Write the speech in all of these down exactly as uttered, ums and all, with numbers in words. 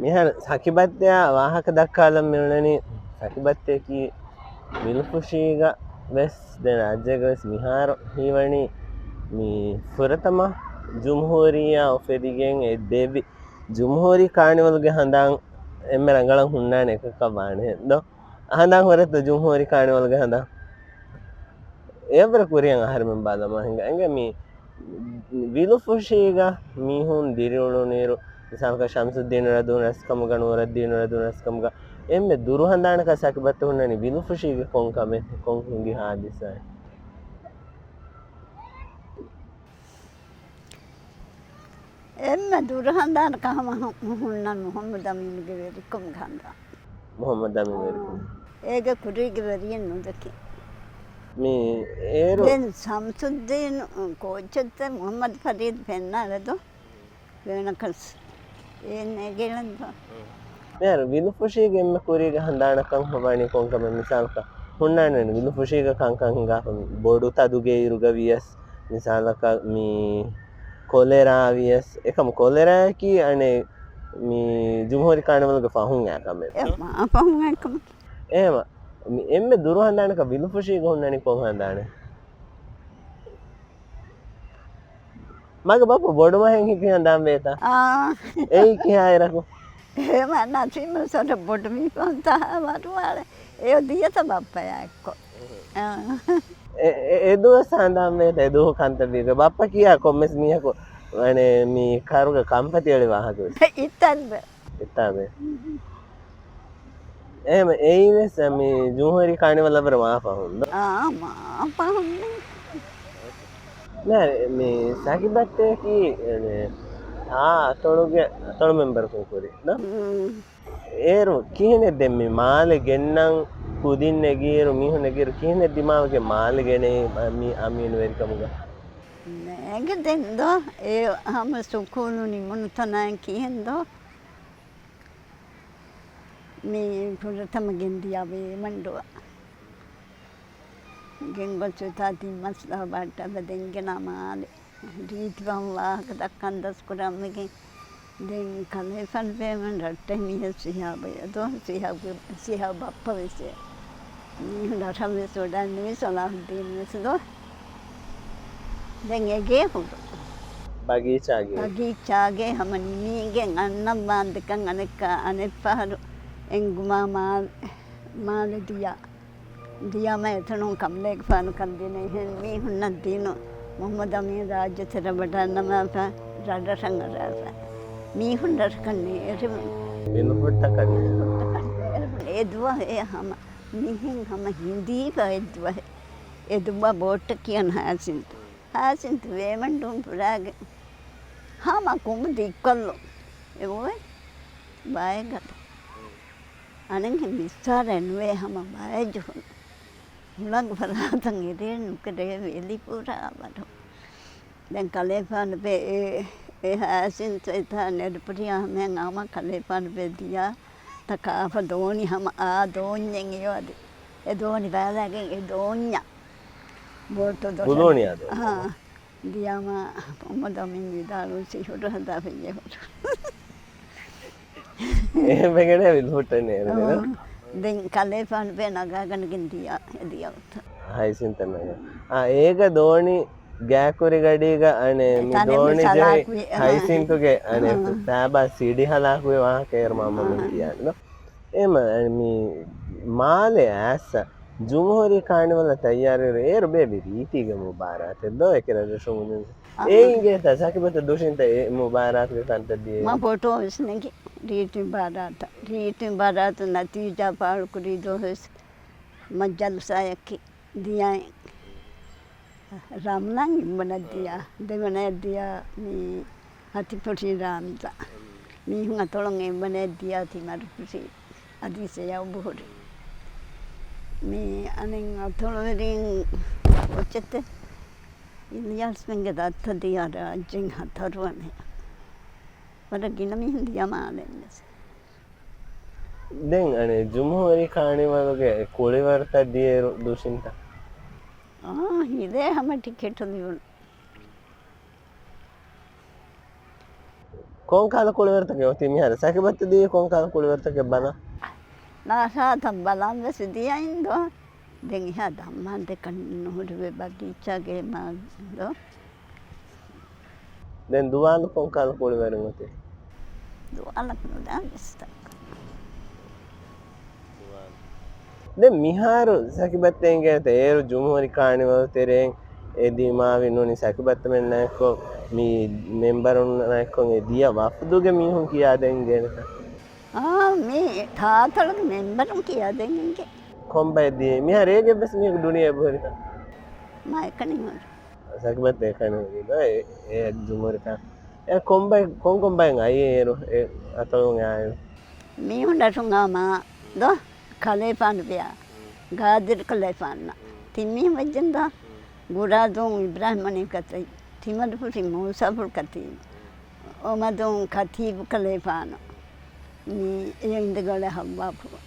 މިހާރު ސަކިބައްތެއާ ވާހަކަ ދައްކާލަން މިއުޅެނީ، ސަކިބައްތެއަކީ ވިލުފުށީގަ ވެސް ދެން ރާއްޖޭގަ ވެސް މިހާރު ހީވަނީ މި ފުރަތަމަ ޖުމްހޫރިއްޔާ އުފެދިގެން އެ ދެވި ޖުމްހޫރީ ކާނިވަލްގެ ހަނދާން އެންމެ ރަނގަޅަށް ހުންނާނެ އެކަކަށް ވާނެ ދޯ؟ އަހަނދާން ހުރެތޯ ޖުމްހޫރީ ކާނިވަލްގެ ހަނދާން؟ އެއަށްވުރެ ކުރިއަށް އަހަރެމެން ބާލަމާ ހިނގާ. އެނގޭ މި ވިލުފުށީގަ މީހުން ދިރިއުޅުނުއިރު، މިސާލަކަށް ޝަމްސުއްދީނު ރަދޫން ރަސްކަމުގަ، ނޫރައްދީނު ރަދޫން ރަސްކަމުގަ އެންމެ ދުރު ހަނދާނަކަށް ސަކިބައްތަ ހުންނަނީ ވިލުފުށީގެ ކޮން ކަމެއް، ކޮން ހިނގި ހާދިސާއެއް؟ އެންމެ ދުރު ހަނދާނަކަށް ހަމަ ހު-، ހުންނަން މުހައްމަދު އަމީނުގެ ވެރިކަމުގެ ހަނދާން. މުހައްމަދު އަމީން ވެރިކަމު. އޭގެ ކުރީގެ ވެރިއެއް ނުދެކި. މި އޭރު ދެން ޝަމްސުއްދީނު ކޯއްޗެއްތަ މުހައްމަދު ފަރީދު ފެންނާނެ ދޯ؟ ވޭނަކަސް އޭން ނޭގޭނެން ދޯ؟ މިހާރު ވިލުފުށީގެ އެންމެ ކުރީގެ ހަނދާނަކަށް ވަނީ ކޮންކަމެއް؟ މިސާލަކަށް ހުންނާނެ ވިލުފުށީގެ ކަންކަން ހިނގާފަ ބޮޑު ތަދުގެ އިރުގަ ވިޔަސް، މިސާލަކަށް މި ކޮލެރާ ވިޔަސް، އެކަމު ކޮލެރާއަކީ އަނެއް މި ޖުމްހޫރީ ކާނިވަލްގެ ފަހުން އައި ކަމެއް. އެ މާ ފަހުން އައި ކަމެއް. އެހެމަ، މި އެންމެ ދުރު ހަނދާނަކަށް ވިލުފުށީގަ ހުންނަނީ ކޮން ހަނދާނެއް؟ މަގޭ ބައްޕަ ބޮޑު މަހެއް ހިފި ހަނދާން ވޭތަ؟ އާ. އެއީ ކިހާއިރަކު؟ އެހެމަ ނަސީމު ސޮރަ ބޮޑު މީ ފަންތާ ވަރުވާޅެ. އެ ދިޔަތަ ބައްޕަޔާ އެއްކޮށް. އާ. އެ، އެ، އެ ދުވަސް ހަނދާން ވޭތަ އެ ދުވަހު ކަންތައް ދީގެ؟ ބައްޕަ ކިޔާ ކޮންމެސް މީހަކު އަނެ މި ކަރުގަ ކަންފަތި އެޅި ވާހަކަ ވެސް. އިއްތަން ވެ. އިއްތާބެ. އެހެމަ އެއީ ވެސް މި ޖުމްހޫރީ ކާނިވަލަށް ވުރެ މާ ފަހުން ދޯ؟ އާ، މާ ފަހުން. ނާ، މި ސަކިބައްތައަކީ، އެ، އާ އަތޮޅުގެ އަތޮޅު މެމްބަރަކުން ކުރި ދޯ؟ އޭރު ކިހިނެއް ދެން މި މާލެ ގެންނަން ކުދިން ނެގިއިރު، މީހުން ނެގިއިރު ކިހިނެއް ދިމާވެގެން މާލެ ގެނައީ މި އަމީނު ވެރިކަމުގަ؟ ނޭނގެ ދެން ދޯ، އެ ހަމަ ސުކޫލު ނިމުނު ތަނާއިން ކިހިން ދޯ؟ މި ފުރަތަމަ ގެންދިޔަ ވޭމަންޑުއަށް. ގެންގޮސް ވެތާ ތިން މަސް ލަހަ ބައްޓަލަ ދެންގެނާ މާލެ. ރީތި ބަހުން ވާހަކަ ދައްކަން ދަސްކުރަން ވެގެން ދެން ކަލޭފާނު ބޭމަން ރައްޓެހި މީހެއް ސިހާބަޔަ ދޯ، ސިހާބް، ސިހާބް ބައްޕަ ވެސް. މީހުން ރަށަށް ވެސް ވަޑައިންނެވި ސަލާހުއްދީން ވެސް ދޯ. ދެން އެގޭ ހުރު. ބަގީޗާގޭ. ބަގީޗާގޭ ހަމަ ނިމީގެން އަންނަ ވާންދެކަން އަނެއްކާ އަނެއްފަހަރު އެނގުމާ މާ-، މާލެ ދިޔާ. ދިޔާމަ އެތަނުން ކަނބަލޭގެފާނު ކަންދިނަ އެހެން މީހުންނަށް ދީނު މުހައްމަދު އަމީން ރާއްޖެތެރެ ވަޑައިންނަވާފަ ރަށްރަށަށް އަރާފަ. މީހުން ރަށަކަށް ނޭރެވުނު. ބިނުފުއްޓަކަށް ނޭރެވުނު. އެ ދުވަހެއް ހަމަ މިހެން ހަމަ ހިނދީފަ އެއްދުވަހެއް. އެ ދުވަހު ބޯޓަށް ކިޔަން ހާސިންތު. ހާސިންތު ވޭމަންޑޫން ފުރާގެން ހަމަ ކުނބު ދިއްކޮށްލުން. އެ އޮވެ ބައެއް ގަދަ. އަނެއްހެން މިސާރެއް ނުވޭ ހަމަ ބައެއް ޖުހުން. ހުޅަނގު ފަރާތަށް އެރޭ ނުކެރޭ ވެލި ފުރާ ވަރު. ދެން ކަލޭފާނުބެ އެ، އެ ހާސިންތު އެތާ ނެރުޕުރިޔާ ހަމައިން އާމަ ކަލޭފާނުބެ ދިޔާ ތަ ކާފަ ދޯނި ހަމަ އާ ދޯންޏެއް އެޔޯ އަދި. އެ ދޯނި ބައިލާގެން އެ ދޯންޏަށް ބޯޓު ދޮށަށް. ގުލޯނިއާ ދޯނި. އާ. ދިޔާމަ މުހައްމަދު އަމީން ވިދާޅުވެސް ހުރު ހަދާފައި ހުރު. އެހެންވެގެން ވިލް ހުއްޓަން ނޭރު ދެން. އާ. ދެން ކަލޭފާނުބެ ނަގާގަނެގެން ދިޔާ، ދިޔަ އޮތަ. ހައިސިންތައް ނަގާ. އާ، އޭގަ ދޯނި ގާކުރި ގަޑީގަ އަނެ މި ދޯނި ޖެހި ހައިސިންތުގެ އަނެ ފައިބާ ސިޑި ހަލާކުވި ވާހަކަ އޭރު މަންމަ މި ކިޔާނެ ދޯ. އެމަ މި މާލެ އައިސް ޖުމްހޫރީ ކާނިވަލަށް ތައްޔާރުވެރި އޭރު ބޭބި ރީތީގެ މުބާރާތެއް ދޯ އެކި ރަށްރަށުން އުނި. އާ. އެ އިނގޭތަ ސަކިބަތަ ދުށިންތަ އެ މުބާރާތުގެ ކަންތައް ދިޔަ؟ މަ ބޯޓު ވެސް ނެގި ރީތި މުބާރާތަށް. ރީތި މުބާރާތު ނަތީޖާ ފާޅުކުރީ ދުވަހު ވެސް މަ ޖަލްސާއަކީ ދިޔައިން. ރަމްލާން އެއްވަނަ ދިޔަ، ދެވަނަ ދިޔަ މި ހަތިފުށި ރާމްޒާ. މީހުން އަތޮޅުން އެއްވަނަ ދިޔަ ތިމަރުފުށި އަދި ސެޔައުބުހުރި. މި އަނެއް އަތޮޅުވެރިން ކޮއްޗެއްތެ އިލްޔާސްމެންގެ ދައްތަ ދިޔަ ރާއްޖެން ހަތަރުވަނަ. ވަރަށް ގިނަ މީހުން ދިޔަ މާލެން ވެސް. ދެން އަނެއް ޖުމްހޫރީ ކާނިވަލުގެ ކުޅިވަރުތައް ދިޔައިރު ދުށިންތަ؟ އާ، ހިލޭ ހަމަ ޓިކެޓު ލިބުނު. ކޮން ކަހަލަ ކުޅިވަރުތަކެއް އޮތީ މިހާރު؟ ސަކިބައްތަ ދިޔައީ ކޮން ކަހަލަ ކުޅިވަރުތަކެއް ބަލަން؟ ނާޝާތައް ބަލަން ވެސް ދިޔައިން ދޯ. ދެން އެހާ ދަމާން ދެކަން ނުހުރެވޭ ބަގީޗާގެ މާ ދޯ. ދެން ދުވާލު ކޮން ކަހަލަ ކުޅިވަރެއް އޮތީ؟ ދުވާލަކު ނުދާ ވެސްތަ. ދެން މިހާރު ސަކިބައްތަ އިނގޭތަ އޭރު ޖުމްހޫރީ ކާނިވަލް ތެރެއިން އެ ދިމާވި ނޫނީ ސަކިބައްތަމެންނާއެކު މި މެމްބަރުންނާއެކު އެ ދިޔަ ވަފުދުގެ މީހުން ކިޔާދޭން އިނގޭނެތަ؟ އާ، މީ ތާތަޅުގެ މެމްބަރުން ކިޔާދޭން އިނގޭ. ކޮންބައެއް ދިޔައީ؟ މިހާރު އޭގެ ވެސް މީހަކު ދުނިޔެ އެބަހުރިތަ؟ މާ އެކަނި ހުރި. ސަކިބައްތަ އެކަނި ހުރި ދޯ، އެ، އެ ޖުމްހޫރީ ކާ. އެ ކޮންބައެއް، ކޮން ކޮންބައެއް އައީ އޭރު، އެ އަތޮޅުން އާއިރު؟ މީހުން ރަށުން އާ މާ ދޯ، ކަލޭފާނު ބިޔާ، ގާދިރު ކަލޭފާންނަށް. ތިން މީހުން ވެއްޖެން ދޯ، ގުރާދޫން އިބްރާހިމް މުނީބް ކަތީ، ތިމަދުފުށި މޫސާފުޅު ކަތީ، އޮމަދޫން ކަތީބު ކަލޭފާނު. މީ އެ އިނދެގަޅެ ހައްވާފުޅު.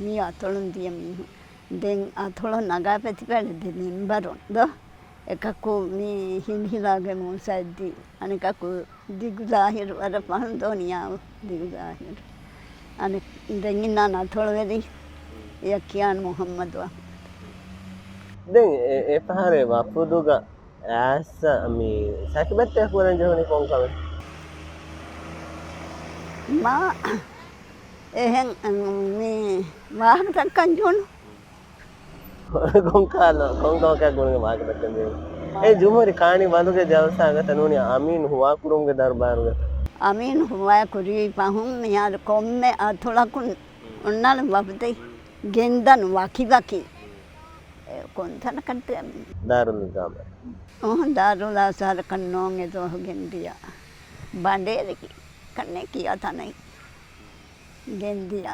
މީ އަތޮޅުން ދިޔަ މީހުން. ދެން އަތޮޅު ނަގާ ފެތިފައި ދެ މެމްބަރުން ދޯ. އެކަކު މީ ހިލްހިލާގެ މޫސައްދީ، އަނެކަކު ދިގު ޒާހިރު، ވަރަށް ފަހުން ދޯނިޔާ ދިގު ޒާހިރު. އަނެ ދެން އިންނާނެ އަތޮޅުވެރި ޔަކިޔާން މުހައްމަދު އަޙްމަދު. ދެން އެ، އެ ފަހަރެއް ވަފުދުގަ އައިސް މި ސަކިބައްތަ ކުރަން ޖެހުނީ ކޮން ކަމެއް؟ މާ އެހެން މި ވާހަކަ ދައްކަން ޖެހުނު. ކޮންކަހަލަ، ކޮންކަމަކާ ގުޅިގެން ވާހަކަ ދައްކަން ޖެހުނު؟ އެ ޖުމްހޫރީ ކާނިވަލުގެ ޖަލްސާގަތަ ނޫނީ އަމީން ހުވާކުރުމުގެ ދަރުބާރުގަތަ؟ އަމީން ހުވާ ކުރީ ފަހުން މިހާރު ކޮންމެ އަތޮޅަކުން އޮންނާނެ ވަފުދެއް ގެންދަން ވަކިވަކި. އެ ކޮންތަނަކަށް ދާރުލް އިގާމަ. އޮހޮ، ދާރުލް އަޒްހަރަކަށް ނޫން އެ ދުވަހު ގެންދިޔަ. ބަނޑޭރި ކަންނޭ ކިޔާ ތަނެއް ގެންދިޔަ.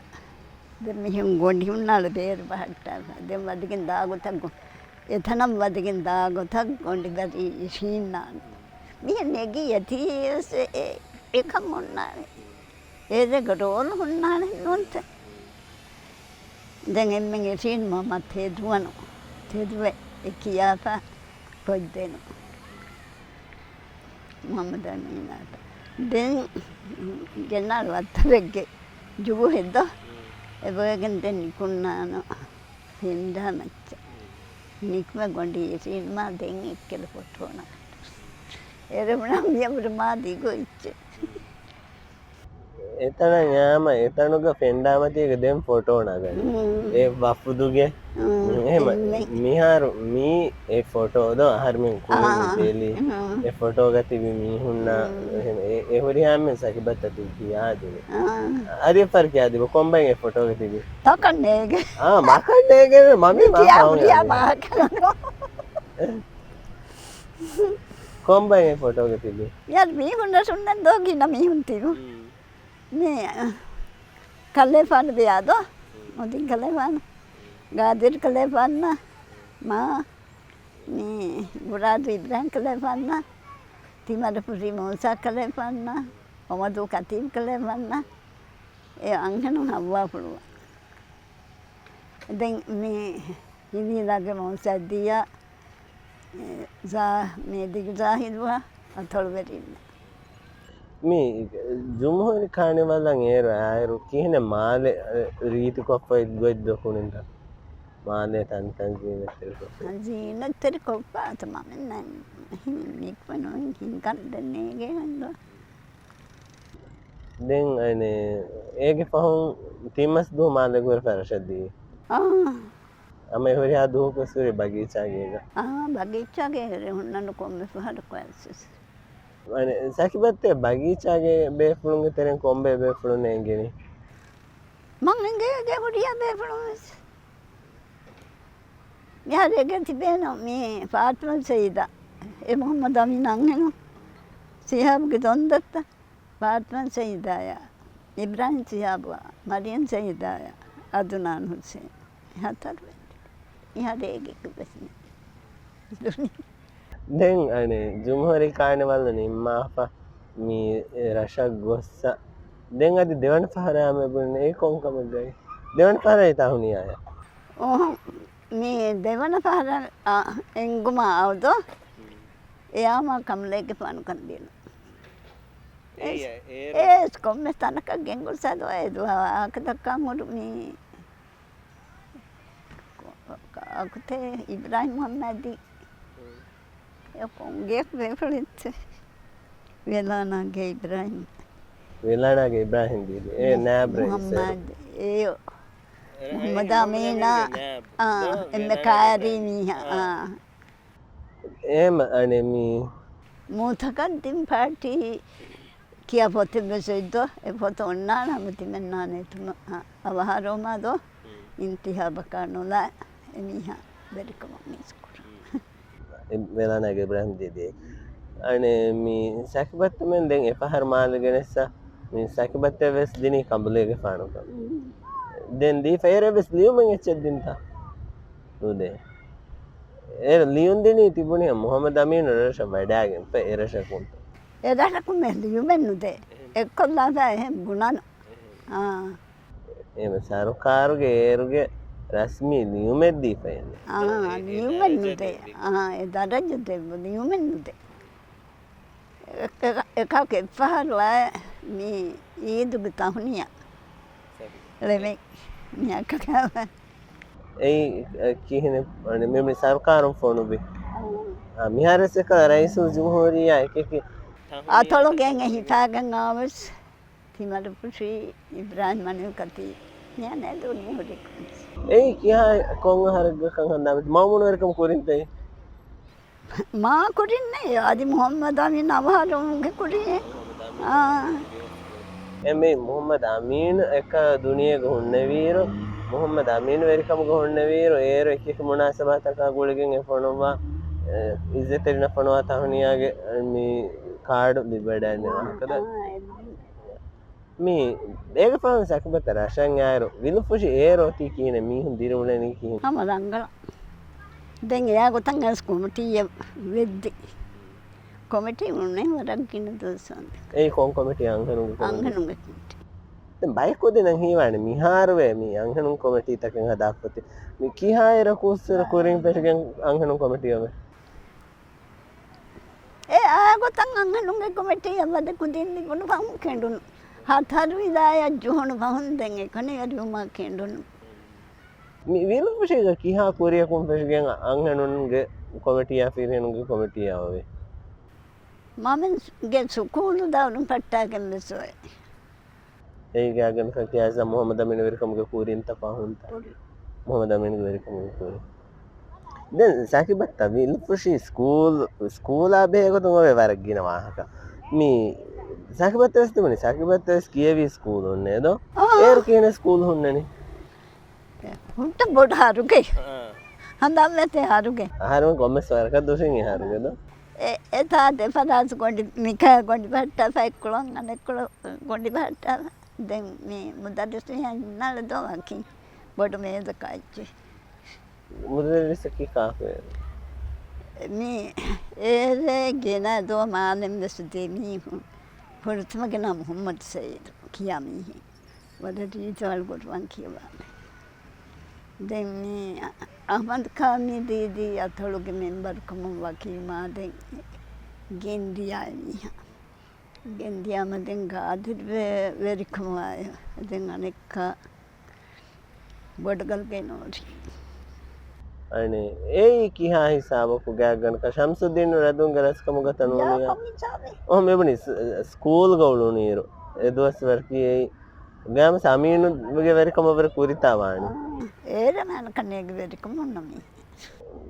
ދެން މިހެން ގޮނޑި ހުންނާޅު ބޭރު ބަހައްޓާފަ. ދެން ވަދެގެން ދާ ގޮތަށް ގޮ-، އެތަނަށް ވަދެގެން ދާ ގޮތަށް ގޮނޑި ވަރީ އިށީންނާނެ. މިހެން ނެގި އެތީ ވެސް އެ، އެކަން ހުންނާނެ. އޭރެގެ ރޯލް ހުންނާނެ ނޫންތަ؟ ދެން އެންމެން އެށީން މަމަ ތެދުވަނު. ތެދުވެ އެ ކިޔާފަ ކޮށްދޭނު. މުހައްމަދު އަމީނާއަށް. ދެން ގެންނާނެ ވައްތަރެއްގެ ޖުގުހެއް ދޯ. އެބައިގެން ދެން ނިކުންނާނު ފެންޑާ މައްޗަށް. ނިކުމެ ގޮނޑި އެށީން މާ ދެން އެއްކެލަ ފޮޓޯ ނަގަން. އެރެމުނާ މިޔަވަރު މާ ދިގު އެއްޗެއް. އެތަނަށް ޔާމަ އެތަނުގަ ފެންޑާމަތީގަ ދެން ފޮޓޯ ނަގަނީ. އެ ވަފުދުގެ. އެހެމަ މިހާރު މީ އެ ފޮޓޯ ދޯ އަހަރުމެން ކުރިން ތެލި. އެ ފޮޓޯގަ ތިބި މީހުންނާ އެ، އެ ހުރިހާމެން ސަކިބައްތަ ތި ކިޔާދިނެ. އަދި އެއްފަރު ކިޔާދިބަ ކޮންބައިން އެ ފޮޓޯގަ ތިބި؟ ތަކަށް ނޭގެ. އާ، މަކަށް ނޭގެ މަމީ މާ ކިޔާ ފަހުން ހުރިހާ އާދި. މާކަށް. ކޮންބައި އެ ފޮޓޯގަ ތިބި؟ ޔާރް މީހުން ރަށުންނަށް ދޯ ގިނަ މީހުން ތިބު. މީ ކަލޭފާނު ބިޔާދޯ؟ މުދިން ކަލޭފާނު. ގާދިރު ކަލޭފާންނާ. މާ. މީ ގުރާދޫ އިބްރާހިމް ކަލޭފާންނާ. ތިމަރަފުށި މޫސާ ކަލޭފާންނާ. އޮމަދޫ ކަތީބް ކަލޭފާންނާ. އެ އަންހެނުން ހައްވާފުޅުވާ. ދެން މި ހިލީލާގެ މޫސައްދީއާ، އެ، ޒާ-، މި ދިގު ޒާހިދުއާ އަތޮޅުވެރިންނަށް. މި ޖުމްހޫރީ ކާނިވަލަށް އޭރު އާއިރު ކިހިނެއް މާލެ، އެ، ރީތިކޮށްފައި ގޮތް ދޮކުނިންތަ؟ މާލޭ ތަންތަން ޒީނަތްތެރިކޮށްފައި. ޒީނަތްތެރިކޮށްފަ އަތަ މަމެންނަށް ހިން ނިކުމެ ނޫން ހިންގަން ދެން ނޭގޭ ހަނދު. ދެން އަނެ، އޭގެ ފަހުން ތިން މަސް ދުވަހު މާލެ ގުރެފަ ރަށަށް ދިޔަ. އާ. އަމަ އެ ހުރިހާ ދުވަހަކު ވެސް ހުރި ބަގީޗާގޭގަ. އާ، ބަގީޗާގޭ ހުރި ހުންނަން ކޮންމެ ފަހަރަކު ވެސް. އަނެ، ސަކިބައްތެ ބަގީޗާގޭ ބޭފުޅުންގެ ތެރެއިން ކޮންބައެއް ބޭފުޅުން އެނގެނީ؟ މަން އެނގޭ އޭގެ ހުރިހާ ބޭފުޅުން ވެސް. މިހާރު އޭގެ ތިބޭނު މީ ފާތިމަ ސައީދާ. އެ މުހައްމަދު އަމީން އަންހެނު ސިހާބުގެ ދޮންދައްތަ. ފާތިމަ ސައީދާޔާ، އިބްރާހިމް ސިހާބުއާ، މަރިޔަމް ސައީދާޔާ، އަދުނާން ހުސެން. ހަތަރު ވެއްޖެ. މިހާރު އޭގެ އެކު ވެސް ނެތް. ދެން އަނެ ޖުމްހޫރީ ކާނިވަލް ނިންމާފަ މި ރަށަށް ގޮއްސަ. ދެން އަދި ދެވަނަ ފަހަރާ މެ ބުނިން އެ ކޮން ކަމެއްގައި؟ ދެވަނަ ފަހަރާ ތާ ހުނި އާޔާ؟ އޯ، މި ދެވަނަ ފަހަރަށް، އާ، އެނގުމާ އައުދޯ؟ އެޔާމާ ކަނބަލައިގެފާނު ކަންދީނު. އެ-، އޭ، އޭރު. އޭސް ކޮންމެ ތަނަކަށް ގެންގޮސް އަދު އެ ދުވާ ވާހަކަ ދައްކާ ހުރު މީ. ކާކުތޭ އިބްރާހިމް މުހައްމަދީ. އެ ކޮންގެ ފެވަރިޓް؟ ވެލާނާގެ އިބްރާހިމް. ވެލާނާގެ އިބްރާހިމް ދީދީ. އޭ، ނާބް ރައީސް އޭރު. މުހައްމަދު. އޭ، މުހައްމަދު އަމީނާ. އާ، އެންމެ ކާރީ މީހާ. އާ. އޭމަ އަނެމީ. މުތަޤައްދިމް ޕާޓީ ކިޔާ ފޮތެއް ވެސް އޮތްދޯ، އެ ފޮތު އޮންނާނަމަ ތިމެންނާނެ ތުމަ-، އަ-، އަވަހާރަވުމާދޯ، އިންތިހާބަކާ ނުލާ އެމީހާ ވެރިކަމަށް މީސްކުރާ. އެ ވެލާނާގެ އިބްރާހިމް ދީދީ. އަނެ މި ސަކިބައްތަމެން ދެން އެފަހަރު މާލެ ގެނެއްސަ، މި ސަކިބައްތަ ވެސް ދިނީ ކަނބުލޭގެފާނުކަން. ދެން ދީފަ އޭރެ ވެސް ލިޔުމެއް އެއްޗެއް ދިންތާ؟ ނުދޭ. އޭރު ލިޔުން ދިނީ ތިބުނީ މުހައްމަދު އަމީނު ރަށަށް ވަޑާގެންފަ އެރަށަކުން. އެރަށަކުން މެ ލިޔުމެއް ނުދޭ. އެއްކޮށްލާފަ އެހެން ބުނަން. އާ. އެމެ ސަރުކާރުގެ އޭރުގެ ރަސްމީ ލިޔުމެއް ދީފައެއް ނު. އާ، ލިޔުމެއް ނުދޭ. އާ، އެ ދަރަޖަ ދެއްވު ލިޔުމެއް ނުދޭ. އެކަކު އެއްފަހަރު އާ މި އީދުގެ ތަހުނިޔާ ޅެމެ މިއަކަކާ. އެއީ، އެ، ކިހިނެއް، އަނެ، މި، މި ސަރުކާރުން ފޮނުވި. އާ، މިހާރެސް އެކަ ރައީސުލްޖުމްހޫރިއްޔާ އެކެކި. އަތޮޅުގެ ހިފާގެން އާވެސް، ތިމަޑުފުށީ އިބްރާހިމް މަނިކު ކަތީ މިޔާ ނެދުނީ ހުރި. އެއީ ކިހާ ކޮން އަހަރެއްގަކަން ހަނދާން މައުމޫނު ވެރިކަމު ކުރިންތައް؟ މާ ކުރިންނޭ، އަދި މުހައްމަދު އަމީން އަވަހާރަވުމުގެ ކުރިން. އާ. އެ މި މުހައްމަދު އަމީނު އެކަ ދުނިޔޭގަ ހުންނެވިއިރު، މުހައްމަދު އަމީނު ވެރިކަމުގަ ހުންނެވިއިރު، އޭރު އެކި އެކި މުނާސަބާތަކާ ގުޅިގެން އެ ފޮނުއްވާ، އެ، އިއްޒަތްތެރިންނަށް ފޮނުވާ ތަހުނިޔާގެ މި ކާޑު ލިބިވަޑައިގެން ވާހަކަ ދައް-، އާ، އެ މި އޭގެ ފަހުން ސަކިބަތަ ރަށަށް އާއިރު، ވިލުފުށި އޭރު އޮތީ ކިހިނެއް މީހުން ދިރިއުޅެނީ ކިހިނެއް؟ ހަމަ ރަނގަޅަށް. ދެން އެއާ ގޮތަށް އައިސް ކޮމިޓީއެއް ވެއްދި. ކޮމިޓީ އުޅުނީ ވަރަށް ގިނަ ދުވަސް ވަންދެން. އެއީ ކޮން ކޮމިޓީ؟ އަންހެނުންގެ ކޮމިޓީ. އަންހެނުންގެ ކޮމިޓީ. ދެން ބައެއް ކުދިންނަށް ހީވާނެ މިހާރުވެ މި އަންހެނުން ކޮމިޓީ ތަކެއް ހަދާފަތި. މި ކިހާއިރަކު އުސްއިރު ކުރިން ފެށިގެން އަންހެނުން ކޮމިޓީ އޮވެ؟ އެ އާ ގޮތަށް އަންހެނުންގެ ކޮމިޓީއަށް ވަދެ ކުދިން ލިބުނު ފަހުން ކެނޑުނު. ހަތަރު ވިލާޔަތް ޖުހުނު ފަހުން ދެން އެކަނިވެރިވުމާ ކެނޑުނު. މި ވިލުފުށީގަ ކިހާ ކުރިޔަކުން ފެށިގެން އަންހެނުންގެ ކޮމިޓީއާ ފިރިހެނުންގެ ކޮމިޓީއާ އޮވޭ؟ މަމެންގެ ސުކޫލު ދައުރުން ފައްޓާގެން ވެސް އޮވޭ. އެއީ ގާތްގަނޑަކަށް ކިޔާ މުހައްމަދު އަމީނު ވެރިކަމުގެ ކުރިންތަ ފަހުންތަ؟ ކުރިން. މުހައްމަދު އަމީނުގެ ވެރިކަމުގެ ކުރިން. ދެން ސަކިބައްތަ ވިލުފުށި ސްކޫލް، ސްކޫލާ ބެހޭގޮތުން އޮވޭ ވަރަށް ގިނަ ވާހަކަ. މި ސަކިބައްތަ ވެސް ތިބުނީ، ސަކިބައްތަ ވެސް ކިޔެވީ ސްކޫލުންނޭ ދޯ؟ އާ. އޭރު ކިހިނެއް ސްކޫލް ހުންނަނީ؟ ހުންނަ ބޮޑު އަހަރުގެ. އާ. ހަނދާން ވޭތޭ އަހަރުގެ. އަހަރުން ކޮންމެސް ވަރަކަށް ދުށިން އަހަރުގެ ދޯ؟ އެ، އެތާ ދެފަރާސް ގޮނޑި، މިކަ ގޮނޑި ބަހައްޓާފަ އެއްކޮޅަށް އަނެއްކޮޅަށް ގޮނޑި ބަހައްޓާފަ. ދެން މި މުދައްރިސު ހިންނާޅެ ދޯ ވަކި ބޮޑު މޭޒަކާ އެއްޗެއް. މުދައްރިސަކީ ކާކުއެއް؟ މި އޭރޭ ގިނަ ދޯ މާލެން ވެސް ދެ މީހުން. ފުރަތަމަ ގިނަ މުހައްމަދު ސައީދު ކިޔާ މީހެއް. ވަރަށް ރީތިވާ ގޮތުގަ ކިޔަވާނެ. ދެން މި އަޙްމަދު ކާމިލް ދީދީ އަތޮޅުގެ މެމްބަރު ކަމަށް ވަކިވުމާ ދެން ގެންދިޔަ މީހާ. ގެންދިޔާމަ ދެން ގާދިރު ވެ-، ވެރިކަމު އާ ދެން އަނެއްކާ ބޮޑުގަލްގެ ނޫރީ. އަނެ، އެއީ ކިހާ ހިސާބަކު ގާތްގަނޑަކަށް ޝަމްސުއްދީނު ރަދުންގެ ރަސްކަމުގަ ތަނޫނިޔާ؟ އޮ، މިބުނި ސް-، ސްކޫލްގަ އުޅުނުއިރު އެ ދުވަސްވަރަކީ އެއީ ގާމަސް އަމީނުގެ ވެރިކަމަށްވުރެ ކުރިތާ ވާނީ. އޭރަ މާނަކަން އޭގެ ވެރިކަމުން ނަމީ.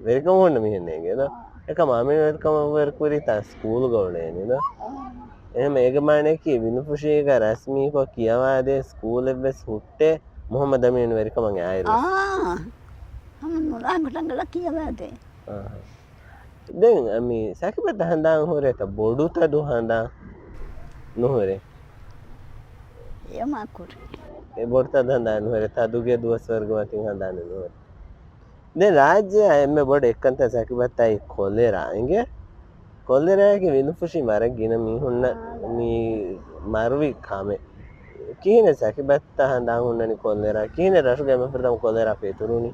ވެރިކަމުން ނަމީ ހެންނޭގެ ދޯ؟ އެކަމް އަމީނު ވެރިކަމަށްވުރެ ކުރިތާ ސްކޫލްގަ އުޅޭނީ ދޯ؟ އެހެން އޭގެ މާނައަކީ ވިލުފުށީގަ ރަސްމީކޮށް ކިޔަވާދޭ ސްކޫލެއްވެސް ހުއްޓޭ މުހައްމަދު އަމީނު ވެރިކަމަށް އާއިރު. އާ، ހަމަ ނުރާގު ރަނގަޅަށް ކިޔަވާދޭ. އާ. ދެން މި ސަކިބައްތަ ހަނދާން ހުރޭތަ ބޮޑުތަދު ހަނދާން ނުހުރޭ؟ އެމާ ކުރި. އެ ބޮޑުތަދު ހަނދާން ނުހުރޭ، ތަދުގެ ދުވަސްވަރުގެ މަތިން ހަނދާން ނުހުރޭ. ދެން ރާއްޖެއާ އެންމެ ބޮޑު އެއްކަންތައް ސަކިބައްތާއި ކޮލެރާ އިނގޭ. ކޮލެރާއަކީ ވިލުފުށި ވަރަށް ގިނަ މީހުންނަށް މި މަރުވި ކަމެއް. ކިހިނެއް ސަކިބައްތަ ހަނދާން ހުންނަނީ ކޮލެރާ؟ ކިހިނެއް ރަށުގެ އެންމެ ފުރަތަމަ ކޮލެރާ ފެތުރުނީ؟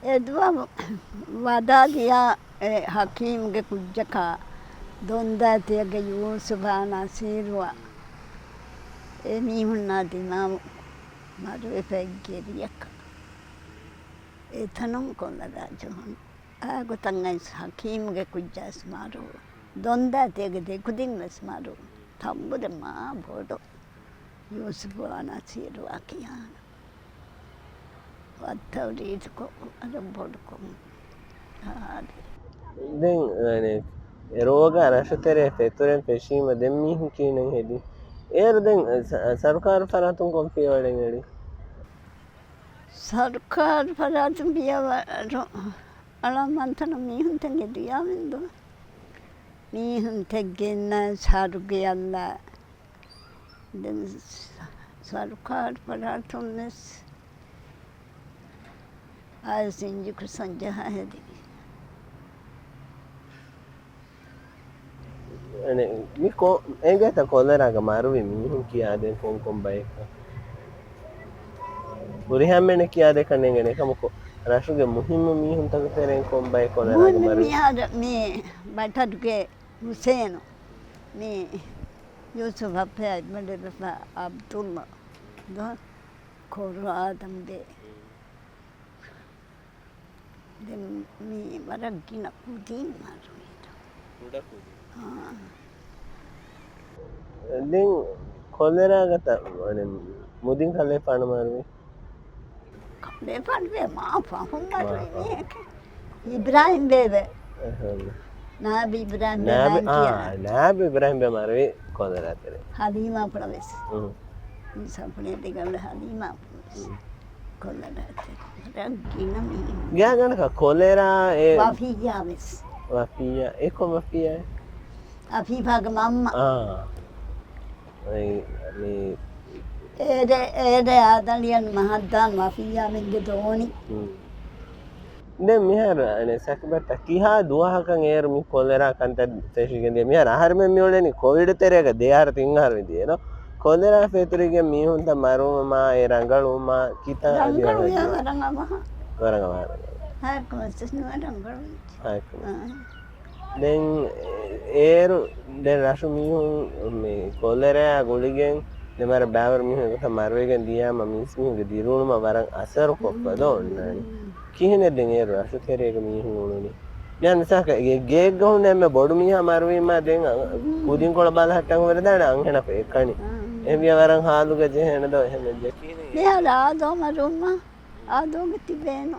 އެދުވަހު ވަދާލިޔާ އެ ހަކީމްގެ ކުއްޖަކާ ދޮންދާތިއަގެ ޔޫސުފާ ނަސީރުއާ އެ މީހުންނާ ދިމާވުން މަރުވެފައި ގެރިއަކަށް. އެތަނުން ކޮލަރާ ޖެހުނު. އާގޮތަށް އައިސް ހަކީމްގެ ކުއްޖާސް މަރު. ދޮންދާތިއަގެ ދެކުދިން ވެސް މަރު. ތަނބުރެއް މާ ބޮޑު. ޔޫސުފާ ނަސީރުއާ ކިޔާނެ. ވައްތަވްރީތުކޮށް އަދަ ބޮޑުކޮށް. އާދެ. ދެން، އަނެ، އެ ރޯގާ ރަށުތެރޭ ފެތުރެން ފެށީމަ ދެން މީހުން ކިހިނެއް ހެދީ؟ އޭރު ދެން ސަ-، ސަރުކާރު ފަރާތުން ކޮން ފިޔަވަޅެއް އެޅީ؟ ސަރުކާރު ފަރާތުން ފިޔަވަޅު އަޅަމަންތަނަށް މީހުންތަކެއް ދިޔާވެންދޯ؟ މީހުންތަކެއް ގެންނަ ސަރުގެއަށްލާ ދެން ސަރުކާރު ފަރާތުން ވެސް އައިސް އިންޖެކްޝަން ޖަހާ ހެދި. އަނެ، މި ކޮ-، އެނގޭތަ ކޮލެރާގަ މަރުވި މީހުން ކިޔާދޭން ކޮން ކޮން ބަޔެއްކަން؟ ހުރިހާ މެނެ ކިޔާދޭކަށް ނޭނގެނެ ކަމަކު، ރަށުގެ މުހިއްމު މީހުންތަކު ތެރެއިން ކޮން ބައެއް ކޮލެރާގަ މުހިއްމު މަރުވި؟ މިހާރު މި ބަޓަރުގެ ހުސޭނު، މި ޔޫސުފް އައްޕެ އަތްމަޑެއް ވެފަ އަބްދުﷲ ދޯ ކޮރު އާދަމްބެ. ދެން މީ ވަރަށް ގިނަ ކުދިން މަރުވީތަ؟ ކުޑަ ކުދިން. އާ. ދެން ކޮލެރާގަތަ، އަނެ، މުދިން ކަލޭފާނު މަރުވީ؟ ކަލޭފާނު ވޭ މާ ފަހުން މަރުވީ މާ ފަހުން. މީހެކޭ. އިބްރާހިމް ބޭބެ. އެހެން. ނާބި އިބްރާހިމް ނާބި، ބޭބެ އާ، ކިޔާ. ނާބި އިބްރާހިމް ބޭ މަރުވީ ކޮލެރާ ތެރޭ. ހަލީމާ ފުޅަ ވެސް. އުން. އިންސާފުޅޭ ދިގަޅު ހަލީމާ ފުޅަ ވެސް. ކޮލެރާ ތެރޭ. ރައްގިނަ މީހުން. ގާގަނޑަކަށް ކޮލެރާ އެ ވަފިއްޔާ ވެސް. ވަފިއްޔާ. އެ ކޮން ވަފިއްޔާ؟ އަފީފާގެ މަންމަ. އާ. އެ، މި އޭރެ، އޭރެ އާދަޅިއަން މަހައްދާން ވަފިއްޔާމެންގެ ދޯނި. ހުން. ދެން މިހާރު، އަނެ، ސަކިބައްތަ ކިހާ ދުވަހަކަށް އޭރު މި ކޮލެރާ ކަންތައް ފެށިގެން ދިޔަ؟ މިހާރު އަހަރުމެން މިއުޅެނީ ކޮވިޑު ތެރޭގަ ދެ އަހަރު ތިން އަހަރު ވެދިޔަ އޭރު. ކޮލެރާ ފެތުރިގެން މީހުންތައް މަރުވުމާ، އެ ރަނގަޅުވުމާ، ކިތާ ރަނގަޅުވިޔާ ވަރަށް އަވަހަށް. ވަރަށް އަވަހަށް ރަނގަޅު. ހާއްކަ މަސް ނުވަ ރަނގަޅުވި. ހާއްކަ މަސް. އާ. ދެން އޭރު ދެން ރަށު މީހުން މި ކޮލެރާ ގުޅިގެން ދެމަރ ބާވަރު މީހުން އެގޮތަށް މަރުވެގެން ދިޔާމަ މީސް މީހުންގެ ދިރިއުޅުމަށް ވަރަށް އަސަރު ކޮށްފަ ދޯ އޮންނާނީ. ކިހިނެއް ދެން އޭރު ރަށު ތެރޭގަ މީހުން އުޅުނީ؟ މިހާރު މިސާލަކަށް ގެ-، ގެއެއްގަ ހުންނަ އެންމެ ބޮޑު މީހާ މަރުވީމާ ދެން އަ-، ކުދިންކޮޅަށް ބަލަހައްޓަން ހުރެދާނެ އަންހެނަކު އެކަނި. އެހެންވިޔަ ވަރަށް ހާލުގަ ޖެހޭނެ ދޯ އެހެން ވެއްޖެ. މިހާރު އާދޯ މަރުވުމާ އާދޯގެ ތިބޭނު.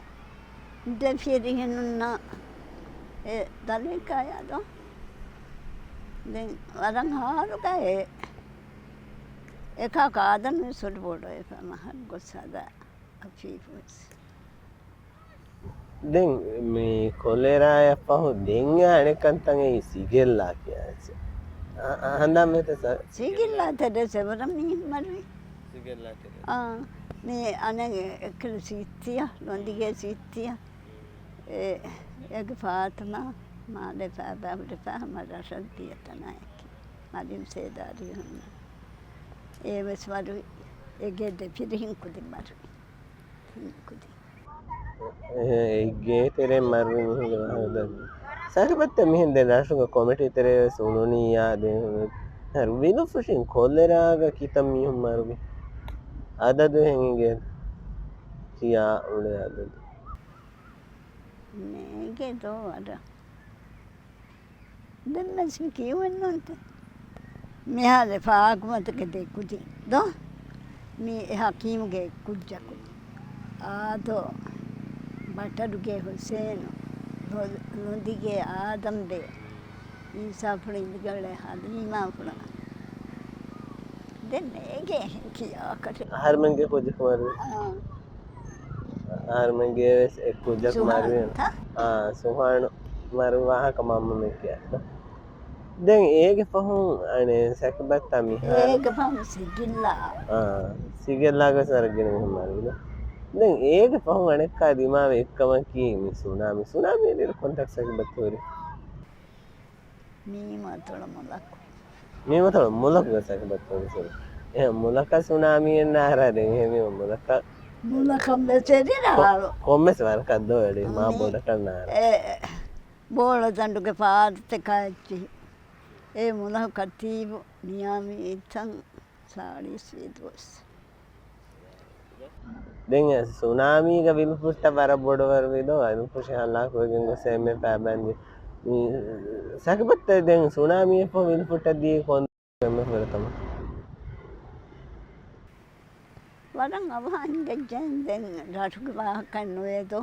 ދެ ފިރިހެނުންނާ އެ ދަލޭކާޔާ ދޯ؟ ދެން ވަރަށް ހާލުގަ އެ އެކާ ކާދަން ވެސް އޮޑި ބޮޑު އެފަ މަހަށް ގޮސް ހަދާ އަފީފު ވެސް. ދެން މި ކޮލެރާޔަށް ފަހު ދެން އަނެއް ކަންތައް އެއީ ސިގެއްލާ ކިޔާ އެއްޗެއް. އަ-، އަ-، ހަނދާން ވޭތަ ސަ-، ސިގެއްލާ ތެރޭ ސެވަރަށް މީހުން މަރުވި. ސިގެއްލާ ތެރޭ. އާ، މި އަނެއް އެކިލަ ސީއްތިއަ، ލޮނދިގޭ ސީއްތިއަ. އެ، އޭގެ ފާތުމާ މާލެ ފާބާ ހުރެފާ ހަމަ ރަށަށް ދިޔަ ތަނާއެކީ. މަރިމް ސޭދާރީ ހުންނަ. އޭ ވެސް މަރުވި. އޭގެ ދެ ފިރިހެން ކުދި މަރުވި. ހިން ކުދި. އެ، އެ ގޭ ތެރޭ މަރުވި މީހުންގެ ވާހަކަ ދަން. ސަކިބައްތަ މިހެން ދެން ރަށުގަ ކޮމިޓީ ތެރޭ ވެސް އުޅުނިއްޔާ ދެން ހަރު ވިލުފުށިން ކޮލެރާގަ ކިތައް މީހުން މަރުވި؟ އަދަދު ހެން އިނގޭ ކިޔާ އުޅޭ އަދަދު. ނޭގެ ދޯ ވަރަށް. ދެންވެސް މި ކިޔުމެއްނޫންތަ؟ މިހާރު ފާކުމަތުގެ ދެ ކުދިން ދޯ؟ މީ އެ ހަކީމުގެ ކުއްޖަކު. އާދޯ، ބަޓަރުގެ ހުސޭނު، ލޮ-، ލޮނދިގެ އާދަމްބެ، އިންސާފުޅި ދިގަޅެ ހަލީމާފުޅަ. ދެން ނޭގޭ ކިޔާކަށެއް. އަހަރުމެންގެ ކުއްޖަކު މަރުވި. އާ. އަހަރުމެންގެ ވެސް އެ ކުއްޖަކު ސުހާން މަރުވި. ތަ؟ އާ، ސުހާނު މަރުވި ވާހަކަ މަންމަމެން ކިޔާ. ދެން އޭގެ ފަހުން އަނެއް ސަކިބައްތާ މިހާރު. އޭގެ ފަހުން ސިގިއްލާ. އާ، ސިގެއްލާގެ ވެސް ވަރަށް ގިނަ މީހުން މަރުވި. ދެން އޭގެ ފަހުން އަނެއްކާ ދިމާވި އެއްކަމަކީ މި ސުނާމީ. ސުނާމީ ދިރި ކޮންތައް ސަކިބައްތަ ހުރި؟ މީމަތޮޅަ މުލަކު. މީމަތޮޅަ މުލަކުގެ ސަކިބައްތަ ހުރި ސުރު. އެ މުލަކަށް ސުނާމީ އެއް ނާރާ ދެން އެހެންވީމަ މުލަކަށް. މުލަކަށް ވެސް އެރި ކޮ-، ރާޅު. ކޮންމެސް ވަރަކަށް ދޯ އެޅީ މާ މި-، ބޮޑަކަށް ނާރާ. އެ، ބޯޅަ ދަނޑުގެ ފާދަތަކާ އެއްޗިހި. އެ މުލަކަ ތީބު ނިޔާމީ ތަން ސާޅީސް ދުވަސް. ދެން ސުނާމީގަ ވިލުފުށްޓަށް ވަރަށް ބޮޑުވަރު ވީދޯ، ވިލުފުށި ހަލާކުވެގެން ގޮސް އެންމެ ފައިބަންދި. މި ސަކިބައްތަ ދެން ސުނާމީއަށްފަހު ވިލުފުށްޓަށް ދިޔައީ ކޮން އެންމެ ފުރަތަމަ؟ ވަރަށް އަވަހަށް އިނގެއްޖެ. ދެން ރަށުގެ ވާހަކަ ނުވޭދޯ.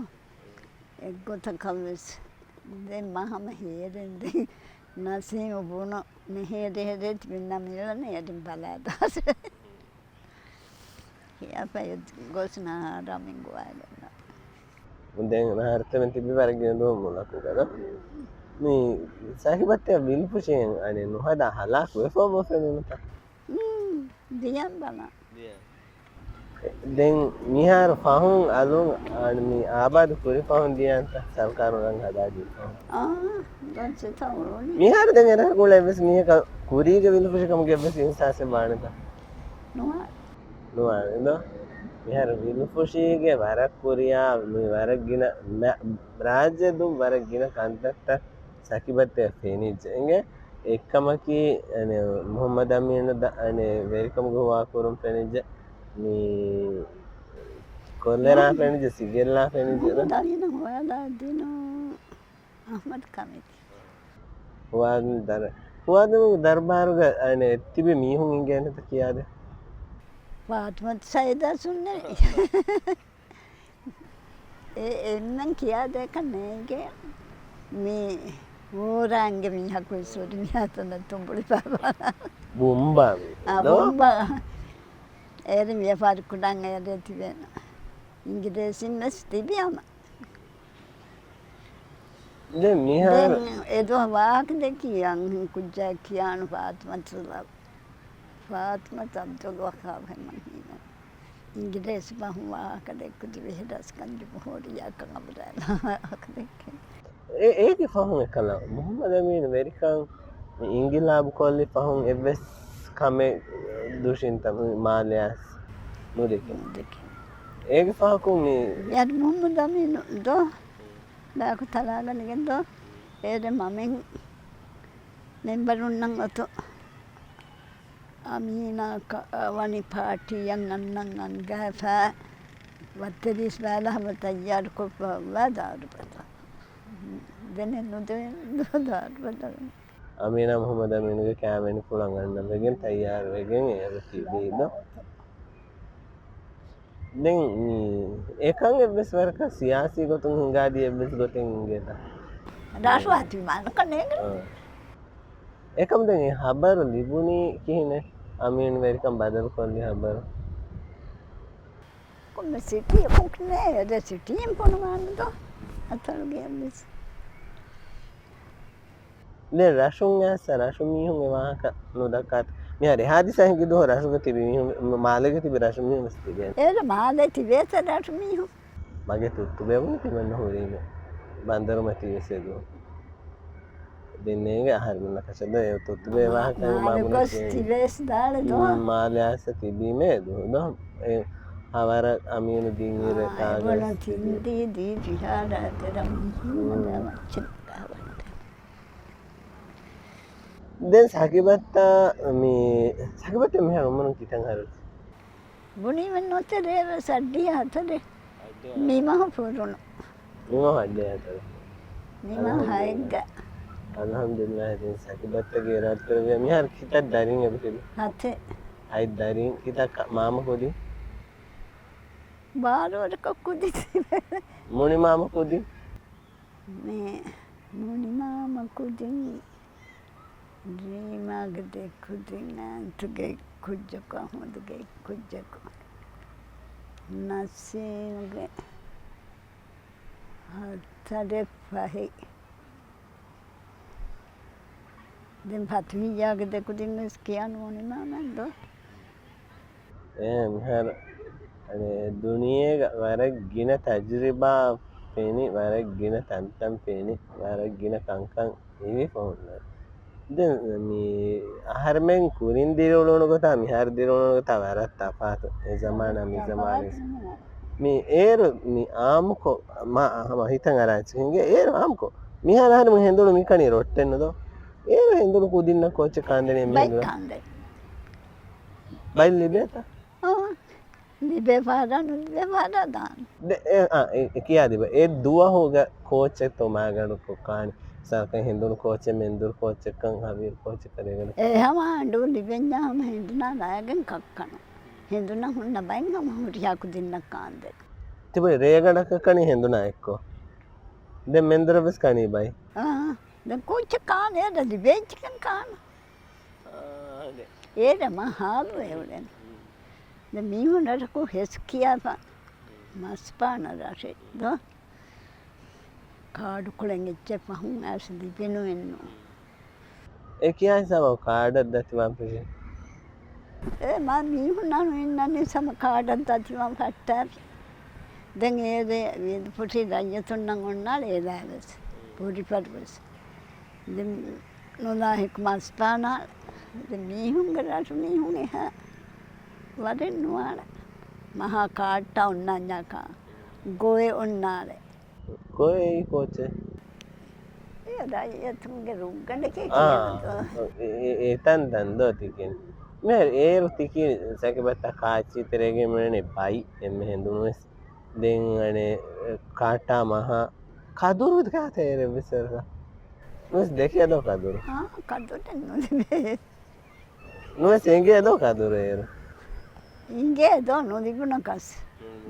އެއްގޮތަކަށް ވެސް ދެން މާ ހަމަ ހޭރެން ދެން ނަސީމު ބުނު މި ހޭރެ ހޭރެ ތިބިންނަށް މިލަނީ އެރިން ބަލާދާސް. ކިޔާފައި ގޮސް ނަހާރާ މިނގުވާލެއްނު. ދެން ނަހަރުތަމެން ތިބި ވަރަށް ގިނަ ދުވަހު މުލަކުގަ ދޯ. މި ސަކިބައްތަ ވިލުފުށިއެއް އަނެއް ނުހަދާ ހަލާކު ވެފަ ބޮ ފެނުނުތަ؟ މް، ދިޔަން ބަލާ. ދެން މިހާރު ފަހުން އަލުން އަން މި އާބާދު ކުރި ފަހުން ދިޔަންތަ ސަރުކާރުން ރަން ހަދާ ދީފަހުން؟ އާ، ދޮންސިތަ އުޅުނީ. މިހާރު ދެން އެރަށް ގުޅޭ ވެސް މީހަކަށް ކުރީގެ ވިލުފުށިކަމުގެ ވެސް އިހްސާސެއް ވާނެތަ؟ ނުވާ. ނުވާނެ ދޯ. މިހާރު ވިލުފުށީގެ ވަރަށް ކުރިޔާ މި ވަރަށް ގިނަ މެ-، ރާއްޖެ ދުން ވަރަށް ގިނަ ކަންތައްތައް ސަކިބައްތައަށް ފެނިއްޖެ. އިނގޭ އެއްކަމަކީ، އަނެ، މުހައްމަދު އަމީނު ދަ-، އަނެ، ވެރިކަމުގެ ހުވާ ކުރުން ފެނިއްޖެ. މި ކޮށްލެރާ ފެނިއްޖެ، ސިގެއްލާ ފެނިއްޖެ ދޯ. ދަރިނަ ހޮޔަލާ ދިނު އަހްމަދު ކަމެތި. ހުވާދު ދަރ-، ހުވާދު ދަރުބާރުގަ، އަނެ، ތިބި މީހުން އިނގޭނެތަ ކިޔާދޭ. ފާތުމަތު ސައިދާ ސުންނަ. އެ އެންމެން ކިޔާދޭކަށް ނޭނގޭ. މި އޯރާންގެ މީހަކު އިސްވެރި މިހާތަނަށް ތުނބުޅި ބާބާ. ބުނބާ މީ. އާ، ދޯ؟ ބުނބާ. އޭރު ވިޔަފާރި ކުޑަން އޭރޭ ތިބޭނަ. އިނގިރޭސިން ވެސް ތިބި އަމަ. ދެން މިހާރު ދެން އެދުވަހު ވާހަކަ ދެއްކި އަންހެން ކުއްޖާ ކިޔާނު ފާތުމަތު ލަ-، ފާތުމަތު އަބްދުލް ވަހާބް ހެމަން ހީނަ. އިނގިރޭސި ބަހުން ވާހަކަ ދެއްކު ދިވެހި ރަސްކަން ޖުމްހޫރިއްޔާ ކަން އަބުރާލާ ވާހަކަ ދެއްކެން. އެ-، އޭގެ ފަހުން އެކަލަ މުހައްމަދު އަމީނު ވެރިކަން މި އިންގިލާބު ކޮށްލި ފަހުން އެއްވެސް ކަމެއް ދުށިންތަ މާލެއަސް ނުދެކެ. ނުދެކެ. އޭގެ ފަހަކު މި ޔާ މުހައްމަދު އަމީނު ދޯ؟ ބާކު ތަޅާގަނެގެން ދޯ؟ އޭރެ މަމެން މެންބަރުންނަށް އޮތު އަމީނާ ކަ-، ވަނީ ޕާޓީއަށް އަންނަން އަންގާފަ ވައްތަރީސް ބާލަ ހަމަ ތައްޔާރުކޮށްފަ ވާ ދާރުބަލަ. ދެނެއް ނުދެވެން ދާރުބަލަ. އަމީނާ މުހައްމަދު އަމީނުގެ ކައިވެނި ފުޅަށް އަންނަ ވެގެން ތައްޔާރުވެގެން އޭރު ތިބީ ދޯ. ދެން މި އެކަން އެއްވެސް ވަރަކަށް ސިޔާސީ ގޮތުން ހިނގާދީ އެއްވެސް ގޮތެއް އިނގޭތަ؟ ރާޝު އަތި މާނަކަށް ނޭނގެ. އާ. އެކަމް ދެން އެ ހަބަރު ލިބުނީ ކިހިނެއް؟ އަމީނު ވެރިކަން ބަދަލު ކޮށްލި ހަބަރު. ކޮންމެ ސިޓީއަކުން ނޭ، އެ ސިޓީން ފޮނުވާނެ ދޯ އަތޮޅުގެ އެއްވެސް. ދެން ރަށުން އައިސް ރަށު މީހުން އެ ވާހަކަ ނުދައްކާތަ؟ މިހާރު އެ ހާދިސާ ހިނގި ދުވަހު ރަށުގަ ތިބި މީހުން، މާލޭގަ ތިބި ރަށު މީހުން ވެސް ތިބޭނެ. އޭރު މާލޭ ތިބޭތަ ރަށު މީހުން؟ މަގޭ ތުއްތުބޭބުން ތިމަންނަ ހުރީމޭ. ބަނދަރުމަތީ ވެސް އެ ދުވަހު. ދެން ނޭނގެ އަހަރެމެންނަކަށެއް ދޯ އެ ތުއްތުބޭ މާ-، ވާހަކަ މާ މާބުނަށް ގޮސް ތިބޭސް ދާޅެ ދޯ؟ މާލެ އާސަ ތިބީމޭ ދޯ. އެ ހަވަރަށް އަމީނު ދިން އިރު އާ، އެތާގަސް ތިބީ. ދީ ފިހާރަ ތެރަ މުހައްމަދަށް މައްޗަށް ދާވަންދެން. ދެން ސަކިބައްތަ މި، ސަކިބައްތަ މިހާރު އުމުރުން ކިތަން އަހަރު؟ ބުނީމެއް ނުތެރޭ ވެސް އައްޑިހަ ހަތަރެއް. މި މަހު ފުރުނު. މި މަހު އައްޑިހަ ހަތަރެއް. މި މަހު ހައެއްގަ. އަލްހަމްދުލިއްލާހް. ދެން ސަކިބައްތަގެ ރައްތަރުވިޔަ މިހާރު ކިތައް ދަރިން އެބަ ތިބި؟ ހަތެއް. ހަތް ދަރިން. ކިތައް ކަ-، މާމަ ކުދިން؟ ބާރު ވަރަކަށް ކުދި ތިބޭ. މުނި މާމަ ކުދިން؟ މޭ މުނިމާމަ ކުދިން، ރީމާގެ ދެ ކުދިން، އާންތުގެ ކުއްޖަކު، އަޙްމަދުގެ ކުއްޖަކު، ނަސީމްގެ ހަތަރެއް ފަހެއް. ދެން ފަތުހިއްޔާގެ ދެ ކުދިން ވެސް ކިޔާނު މުނިމާމަ ދޯ؟ އެ މިހާރު، އަނެ، ދުނިޔޭގަ ވަރަށް ގިނަ ތަޖުރިބާ ފެނި، ވަރަށް ގިނަ ތަންތަން ފެނި، ވަރަށް ގިނަ ކަންކަން ހީވި ފަހުން. ދެން މި އަހަރެމެން ކުރިން ދިރިއުޅުނު ގޮތާ މިހާރު ދިރިއުޅުނު ގޮތާ ވަރަށް ތަފާތު. އެ ޒަމާނާ މި ޒަމާނާ ވެސް. މި އޭރު މި އާއްމުކޮށް، މާ ހަމަ ހިތަށް އަރާ އެއްޗެއް ހިނގޭ. އޭރު އާއްމުކޮށް މިހާރު އަހަރެމެން ހެނދުނު މި ކަނީ ރޮއްޓެއްނު ދޯ؟ އޭރު ހެނދުނު ކުދިންނަށް ކޯޗެއް ކާންދެނީ އެންމެ ބައެއް ހެނދުނަށް. ކާންދެނީ. ބައެއް ލިބޭތަ؟ އާ. ލިބޭ ފަހަރާ ނުލިބޭ ފަހަރާ ދާން. ދެ-، އެ، އާ، އެ، އެ ކިޔާ ދިބަ. އެ ދުވަހުގަ ކޯޗެއްތޯ މާގަނޑު ކޮށް ކާނީ. މިސާލަކަށް ހެނދުނު ކޯޗެއް، މެންދުރު ކޯޗެއްކަން، ހަވީރު ކޯޗެއްކަން ރޭގަނޑު. އެ ހަމަ އަނޑޫ ލިބެންޏާ ހަމަ ހެނދުނާ ލާގެން ކައްކަނު. ހެނދުނަށް ހުންނަ ބައެއް ހަމަ ހުރިހާ ކުދިންނަށް ކާންދެން. ތިބަ ރޭގަނޑަކަށް ކަނީ ހެނދުނާ އެއްކޮށް. ދެން މެންދުރަށް ވެސް ކަނީ ބައި. އާ، ދެން ކޯޗެއް ކާން އޭރަށް ލިބޭއްޗިކަން ކާން. އާ، އޭރަށް މާ ހާލު އެއުޅެން. ދެން މީހުން ރަށަކު ހެސް ކިޔާފަ މަސް ފާނަ ރަށެއް ދޯ. ކާޑުކޮޅެއް އެއްޗެއް ފަހުން އައިސް ލިބެނުއެއްނު. އެ ކިޔާ ހިސާބަށް ކާޑަށް ދަތިވާން ފެށި. އެ މާ މީހުންނާ ނުއިންނަނީ ހަމަ ކާޑަށް ދަތިވާން ފައްޓާފި. ދެން އޭރޭ ވީދު ފުށި ރައްޔިތުންނަށް އޮންނާނެ އޭލާ ވެސް. ބުރިފަރު ވެސް. ދެން ނުލާހިކު މަސް ފާނާ. ދެން މީހުންގެ ރަށު މީހުން އެހާ ވަރެއް ނުވާނެ. މަހާ ކާޑްތައް އޮންނާންޏާކާ. ގޮވެ އޮންނާނެ. ކޮއެއް ކޯޗެއް؟ އެ ރައްޔިތުންގެ ރުއްގަނޑެކޭ އާ، ކިޔަންތޯ؟ އެ، އެ، އެތަން ތަން ދޯ ތިކިން. މިހާރު އޭރު ތިކިން ސަކިބައްތަ ކާއްޗި ތެރޭގެ މިނެ ބައި އެންމެ ހެނދުނުވެސް. ދެން އަނެ ކާޓާ މަހާ ކަދުރު ކާތަ އޭރެއް ވެސް ވެރިކަ. ނުވެސް ދެކެ ދޯ ކަދުރު؟ އާ، ކަދުރެއް ނުލިބޭ. ނުވެސް އެނގޭ ދޯ ކަދުރު އޭރު؟ އިނގޭ ދޯ ނުލިބުނަކަސް.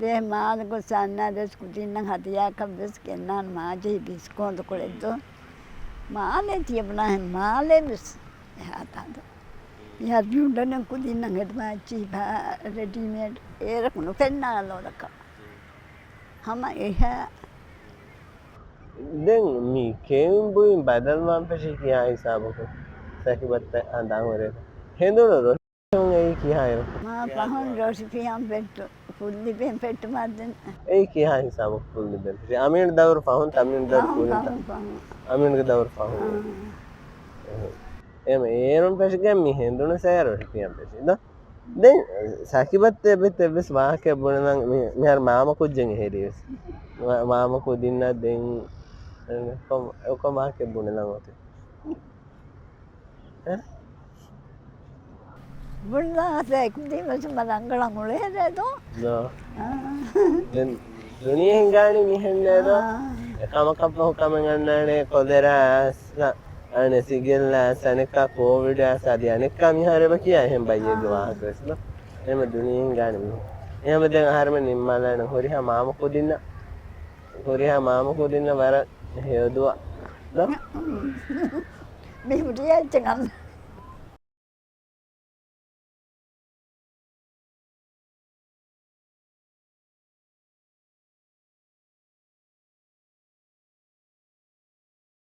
ދޭ މާލެ ގޮސް އަންނާ ދެސް ކުދިންނަށް ހަދިޔާކަށް ވެސް ގެންނާން މާޖެހި ބިސްކޯނދު ކުޅެއްދޯ. މާލެ ތިޔަބުނާހެން މާލެ ވެސް އެހާ ތާދޯ. މިހާ ބިއުނޑަނެން ކުދިންނަށް ހެދުމާއެއްޗި ރެޑީމޭޑް އޭރަކު ނުފެންނާ ލޯޑަކަށް. ހަމަ އެހާ. ދެން މި ކެއުން ބުއިން ބަދަލުވާން ފެށި ކިހާ ހިސާބަކުން ސަކިބައްތަ ހަނދާން ހުރޭ. ހެނދުނު ރޮށި އެއީ ކިހާއިރު؟ މާ ފަހުން ރޮށިފިޔަން ފެއްޓު، ފުއްލިބެން ފެއްޓުމަށްދެން. އެއީ ކިހާ ހިސާބަކު ފުއްލިބެން ފެށި؟ އަމީން ދައުރު ފަހުން، ތަމީން ދައުރު ފަހުން، ކުރިންތަ؟ ފަހުން، ފަހުން. އަމީންގެ ދައުރު ފަހުން. އާ. އެހެން. އޭރުން ފެށިގެން މި ހެނދުނު ސަޔަ ރޮށިފިޔަން ފެށި. ދޯ؟ ދެން ސަކިބައްތަ އެބައްތަ އެއްވެސް ވާހަކައެއް ބުނެލަން މި-، މިހާރު މާމަ ކުއްޖެއް އެހެރީވެސް. މާ-، މާމަ ކުދިންނަށް ދެން ކޮން-، ކޮން ވާހަކައެއް ބުނެލަން އޮތީ؟ އެ؟ ބުންޏާ ސައިކުދީ ވެސް މަ ރަނގަޅަށް އުޅޭ ދޯ؟ ދޯ. އާ. ދެން ދުނިޔެ ހިނގާނީ މިހެންނޭ ދޯ؟ އާ. އެ ކަމަކަށް ފަހު ކަމެއް އަންނާނެ، ކޮލެރާ އަނެއް ސިގެއްލާ ސަނެކާ ކޯވިޑާ ސަދި އަނެއްކާ މިހާރު އެބަ ކިޔާ އެހެން ބައްޔެއްގެ އާ. ވާހަކަ ވެސް ދޯ؟ އެހެން ދުނިޔެ ހިނގާނީ މިހެން. އެހެން ދެން އަހަރެމެން ނިންމާލާނެ ހުރިހާ މާމަ ކުދިންނަށް، ހުރިހާ މާމަ ކުދިންނަށް ވަރަށް ހެޔޮދުވާ ދޯ؟ މި ހުރިހާ އެއްޗެއް އަން-،